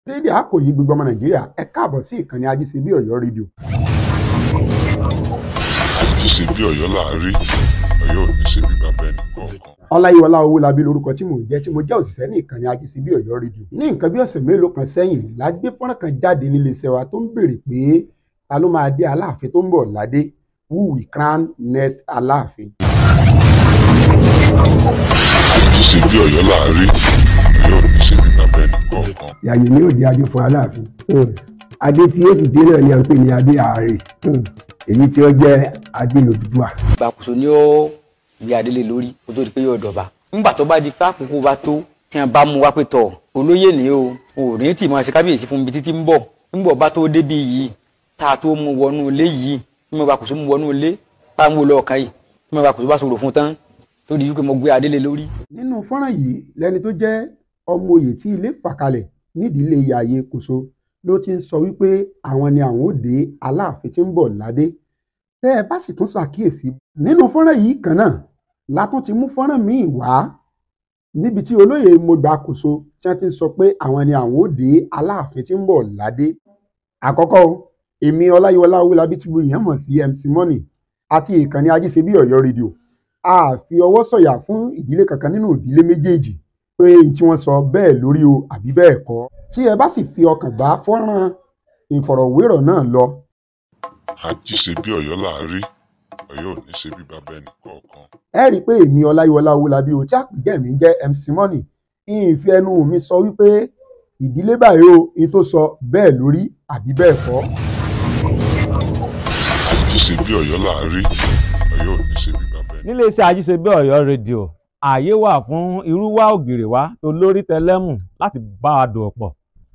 Dédé àkòyí gbogbo ọmọ Nàìjíríà, ẹ káàbọ̀ sí ìkànnì Ajíṣebí Ọ̀yọ́ rédíò. Ajíṣebí Ọ̀yọ́ là á rí, Ọ̀yọ́ ò ní ṣe bí bàbá ẹnì kọ̀ọ̀kan. Ọláyíwọlá Owólabí lórúkọ tí mò ń jẹ́, tí mo jẹ́ òṣìṣẹ́ ní ìkànnì Ajíṣebí Ọ̀yọ́ rédíò. Ní nǹkan bí ọ̀sẹ̀ mélòó kan sẹ́yìn la gbé fọ́nrán kan jáde nílé iṣẹ́ wa tó ń béèrè pé ta ló máa dé Aláàfin tó ń bọ̀ ládé, who will crown next Aláàfin. Ajíṣebí Ọ̀yọ́ là á rí, Ọ̀yọ́ ò ní ṣe bí bàbá ẹnì kọ̀ọ̀kan. Yàyè ní òde adé fún Aláàfin. Adé tí yóò sì dé náà ni à ń pè ní adé ààrẹ, èyí tí ó jẹ́ adé Odùduwà. Ìgbàkóso ni ó gbé adélé lórí kó tó di pé yóò dọ̀ba. Nígbà tó bá di pé àkókò bá tó, tí wọn bá mú wá pé tọ̀ olóyè ni o, ò ní tì máa ṣe kábíyèsí fún ibi títí ń bọ̀. Nígbà bá tó débi yìí, tá a tó mú wọnú ilé yìí, bí mo bá kòso mú wọnú ilé, bá ń wò lọ́ọ̀kan yìí, bí mo bá kòso bá sọ̀rọ̀ fún tán, tó di wípé mo gbé adélé lórí. Nínú fọ́nrán yìí lẹni tó jẹ́ ọmọ oyè tí ilé fà kalẹ̀ nídìílé Yàyé Kòso ló ti ń sọ wípé àwọn ni àwọn ó dé Aláàfin tí ń bọ̀ ládé. Tẹ́ ẹ bá sì tún ṣàkíyèsí nínú fọ́nrán yìí kan náà la tún ti mú fọ́nrán míì wá níbi tí olóyè Mọ̀gbà Kòso tí wọ́n ti ń sọ pé àwọn ni àwọn ó dé Aláàfin tí ń bọ̀ ládé. Àkọ́kọ́ o, èmi Ọláyíwọlá Owólabí tí gbogbo èèyàn mọ̀ sí MC Money àti ìkànnì Ajíṣebí Ọ̀yọ́ rédíò, a fi ọwọ́ sọ̀yà fún ìdílé kankan nínú ìdílé méjèèjì pé n tí wọ́n sọ bẹ́ẹ̀ lórí o àbí bẹ́ẹ̀ kọ́. Tí ẹ bá sì fi ọkàn bá fọ́nrán ìfọ̀rọ̀wérọ̀ náà lọ. Ajíṣebí Ọ̀yọ́ là á rí, Ọ̀yọ́ ò ní ṣe bí bàbá ẹnì kọ̀ọ̀kan. Ẹ rí i pé èmi Ọláyíwọlá Owólabí o tí àpèjẹ́ mi jẹ́ MC Money, n fi ẹnu mi sọ wípé ìdílé báyìí o, n tó sọ bẹ́ẹ̀ lórí àbí bẹ́ẹ̀ kọ́. Ajíṣebí Ọ̀yọ́ là á rí, Ọ̀yọ́ ò ní ṣe bí bàbá ẹnì. Nílé iṣẹ́ Ajíṣebí Ọ̀yọ́ rédíò, ààyè wà fún irúwá ògèrè wa tó lórí tẹlẹ́mù láti bá wa dòwò pọ̀,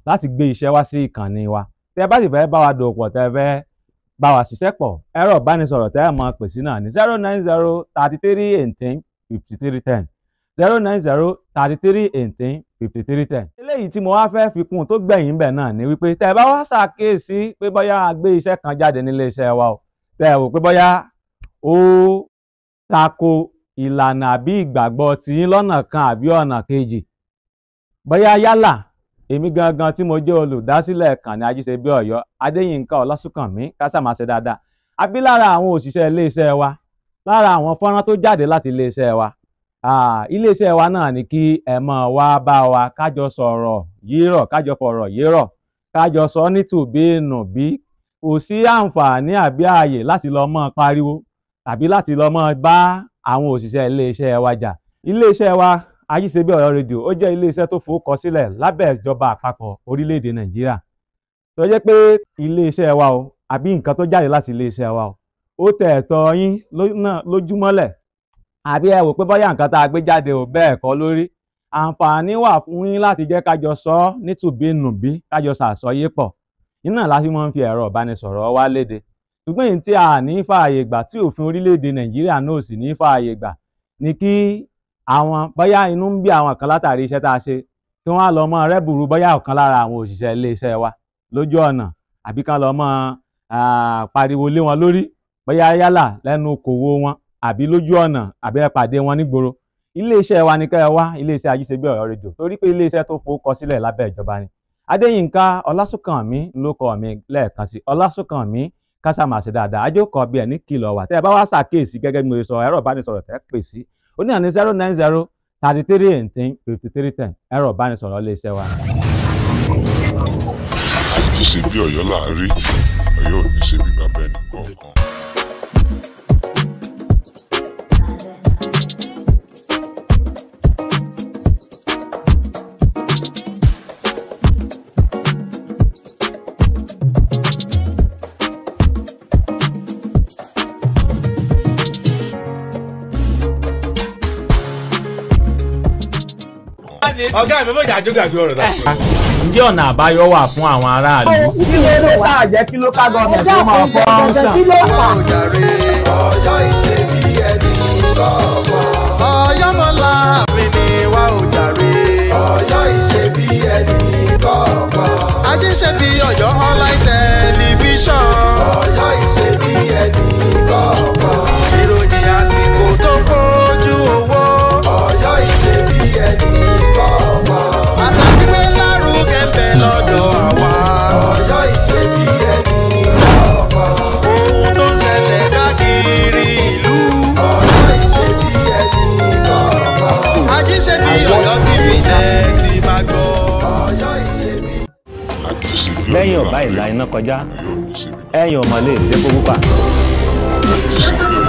láti gbé iṣẹ́ wá sí ìkànnì wa. Tẹ́ bá sì fẹ́ bá wa dòwò pọ̀, tẹ́ fẹ́ bá wa ṣiṣẹ́ pọ̀, ẹ̀rọ ìbánisọ̀rọ̀ tẹ́ ẹ máa pè sí náà ní 090 33 18 53 10, 090 33 18 53 10. Eléyìí tí mo wá fẹ́ fi kún un tó gbẹ̀yìn bẹ̀ náà ni wípé tẹ́ ẹ bá wá ṣàkíyèsí pé bóyá a gbé iṣẹ́ kan jáde nílé iṣẹ́ wa o, tẹ́ ẹ wò pé bóyá ó tako ìlànà àbí ìgbàgbọ́ tiyín lọ́nà kan àbí ọ̀nà kejì, bóyá yálà èmi gangan tí mo jẹ́ olùdásílẹ̀ ìkànnì Ajíṣebí Ọ̀yọ́ Adéyínká Ọlásùnkànmí kásámàṣe dáadáa, àbí lára àwọn òṣìṣẹ́ iléeṣẹ́ wa, lára àwọn fọ́nrán tó jáde láti iléeṣẹ́ wa, iléeṣẹ́ wa náà ni kí ẹ máa wá bá wa kájọ sọ̀rọ̀ yírọ̀, kájọ fọ̀rọ̀ yírọ̀, kájọ sọ nítùbí-nùbí. Kò sí àǹfààní àbí ààyè láti lọ máa pariwo tàbí láti lọ máa bá àwọn òṣìṣẹ́ iléeṣẹ́ wa jà. Iléeṣẹ́ wa Ajíṣebí Ọ̀yọ́ rédíò ó jẹ́ iléeṣẹ́ tó forúkọ sílẹ̀ lábẹ́ ìjọba àpapọ̀ orílẹ̀-èdè Nàìjíríà, tó jẹ́ pé iléeṣẹ́ wa o àbí nǹkan tó jáde láti iléeṣẹ́ wa o, ó tẹ ẹ̀tọ́ yín lójúmọ́lẹ̀, àbí ẹ wò pé bóyá nǹkan tá a gbé jáde ò bẹ́ẹ̀ kọ́ lórí, àǹfààní wà fún yín láti jẹ́ kájọ sọ ọ́ nítùbí-nùbí, kájọ ṣàsọyé pọ̀. Iná la fi máa ń fi ẹ̀rọ ìbánisọ̀rọ̀ wa léde. Ṣùgbọ́n èyí tí a ní fààyè gbà tí òfin orílẹ̀-èdè Nàìjíríà náà sì ní fààyè gbà ni kí àwọn bóyá inú ń bí àwọn kan látàrí iṣẹ́ tá a ṣe, kí wọ́n á lọ mọ́ rẹ́bùrú bóyá ọ̀kan lára àwọn òṣìṣẹ́ iléeṣẹ́ wa lójú ọ̀nà, àbí kán lọ mọ́ pariwo lé wọn lórí bóyá yálà lẹ́nu okòwò wọn àbí lójú ọ̀nà àbí ẹ pàdé wọn nígboro. Iléeṣẹ́ wa ni kẹ́ ẹ wá, iléeṣẹ́ Ajíṣebí Ọ̀yọ́ rédíò, torí pé iléeṣẹ́ tó forúkọ sílẹ̀ lábẹ́ ìjọba ni. Adéyínká Ọlásùnkànmí ló kọ mi lẹ́ẹ̀kan sí, Ọlásùnkànmí kásámàṣe dáadáa, ajókòó bí ẹni kìlọ̀ wà. Tẹ́ ẹ bá wá ṣàkíyèsí gẹ́gẹ́ bí mo ṣe sọ, ẹ̀rọ ìbánisọ̀rọ̀ tẹ́ pè sí ó ní àní 090 33 18 53 10, ẹ̀rọ ìbánisọ̀rọ̀ iléeṣẹ́ wa. Ajíṣebí Ọ̀yọ́ là á rí, Ọ̀yọ́ ò ní ṣe bí bàbá ẹnì kọ̀ọ̀kan. Ọ̀gá mi mọ̀jà jókè ọ̀rọ̀ náà. Ǹjẹ́ ọ̀nà àbáyọ wà fún àwọn aráàlú? Kí ló dé tá a jẹ́ kí local government ó máa fọ́ ọ́n kí ló fà? Ọ̀yọ́ ìṣe bí ẹni kọ̀ọ̀kan. Ọ̀yọ́ mọ́lá mi ni wá ò jàre. Ọ̀yọ́ ìṣe bí ẹni kọ̀ọ̀kan. Ajíṣebí Ọ̀yọ́ online television. Ọ̀yọ́ ìṣe bí ẹni kọ̀ọ̀kan. Ìròyìn àsìkò tó kójú owó. Ọ̀yọ́ ìṣe bí ẹni kọ̀ọ̀kan. Àṣà gbígbé lárugẹ ń bẹ lọ́dọ̀. Bẹ́yìn Ọ̀yọ́ ọ̀bá là á ìlà rí, iná kọjá, Ọ̀yọ́ ò ní ṣe bí ẹ̀yìn ọ̀mọ̀lé ìdẹ́kọ̀ púpà. Ajíṣebí.